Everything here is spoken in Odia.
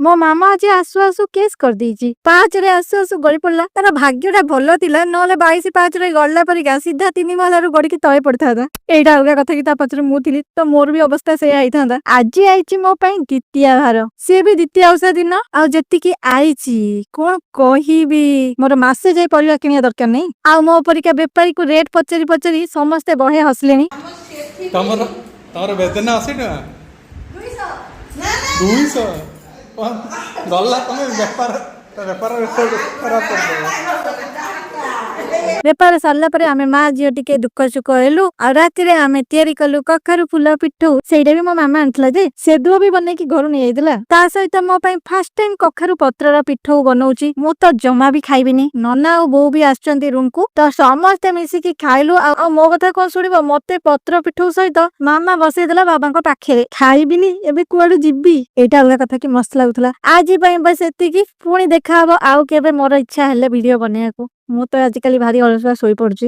ମୋ ମାମା ଆଜି ଆସୁ ଆସୁ କେସ୍ କରିଦେଇଛି। ପାହାଚରେ ଆସୁ ଆସୁ ଗଳି ପଡିଲା। ତାର ଭାଗ୍ୟଟା ଭଲ ଥିଲା, ନହେଲେ 22 ପାହାଚରେ ଗଳିଲା ପରିକା ସିଧା 3 ମହଲାରୁ ଗଡିକି ତଳେ ପଡିଥାନ୍ତା। ଏଇଟା ଅଲଗା କଥା କି ତା ପଛରେ ମୁଁ ଥିଲି, ତ ମୋର ବି ଅବସ୍ଥା ସେଇଆ ହେଇଥାନ୍ତା। ଆଜି ଆଇଛି ମୋ ପାଇଁ ଦ୍ୱିତୀୟା ଭାର, ସିଏ ବି ଦ୍ୱିତୀୟା ଓଷା ଦିନ। ଆଉ ଯେତିକି ଆଇଛି କଣ କହିବି, ମୋର ମାସେ ଯାଏ ପରିବା କିଣିବା ଦରକାର ନାହିଁ। ଆଉ ମୋ ପରିକା ବେପାରୀକୁ ରେଟ୍ ପଚାରି ପଚାରି ସମସ୍ତେ ବହେ ହସିଲେଣି। ତମର ତମର ବେଦନା 80 ଟଙ୍କା, 200 ଗଲା। ତମେ ବେପାର ବେପାର ଖରାପ କରିଦେବ। ବେପାର ସରିଲା ପରେ ଆମେ ମା ଝିଅ ଟିକେ ଦୁଃଖ ସୁଖ ହେଲୁ। ଆଉ ରାତିରେ ଆମେ ତିଆରି କଲୁ କଖାରୁ ଫୁଲ ପିଠଉ। ସେଇଟା ବି ମୋ ମାମା ଆଣିଥିଲା ଯେ ସେଦୁଅ ବି ବନେଇକି ଘରୁ ନେଇଯାଇଥିଲା। ତା ସହିତ ମୋ ପାଇଁ ଫାର୍ଷ୍ଟ ଟାଇମ କଖାରୁ ପତ୍ରର ପିଠଉ ବନଉଛି। ମୁଁ ତ ଜମା ବି ଖାଇବିନି। ନନା ଆଉ ବୋଉ ବି ଆସିଛନ୍ତି ରୁମକୁ, ତ ସମସ୍ତେ ମିଶିକି ଖାଇଲୁ। ଆଉ ମୋ କଥା କଣ ଶୁଣିବ, ମତେ ପତ୍ର ପିଠଉ ସହିତ ମାମା ବସେଇଦେଲା ବାବାଙ୍କ ପାଖରେ। ଖାଇବିନି, ଏବେ କୁଆଡୁ ଯିବି? ଏଇଟା ଅଲଗା କଥା କି ମସ୍ତ ଲାଗୁଥିଲା। ଆଜି ପାଇଁ ବାସ୍ ଏତିକି। ପୁଣି ଦେଖାହବ ଆଉ କେବେ ମୋର ଇଚ୍ଛା ହେଲେ ଭିଡିଓ ବନେଇବାକୁ। ମୁଁ ତ ଆଜିକାଲି ଭାରି ଅଳସୁଆ, ଶୋଇପଡୁଛି।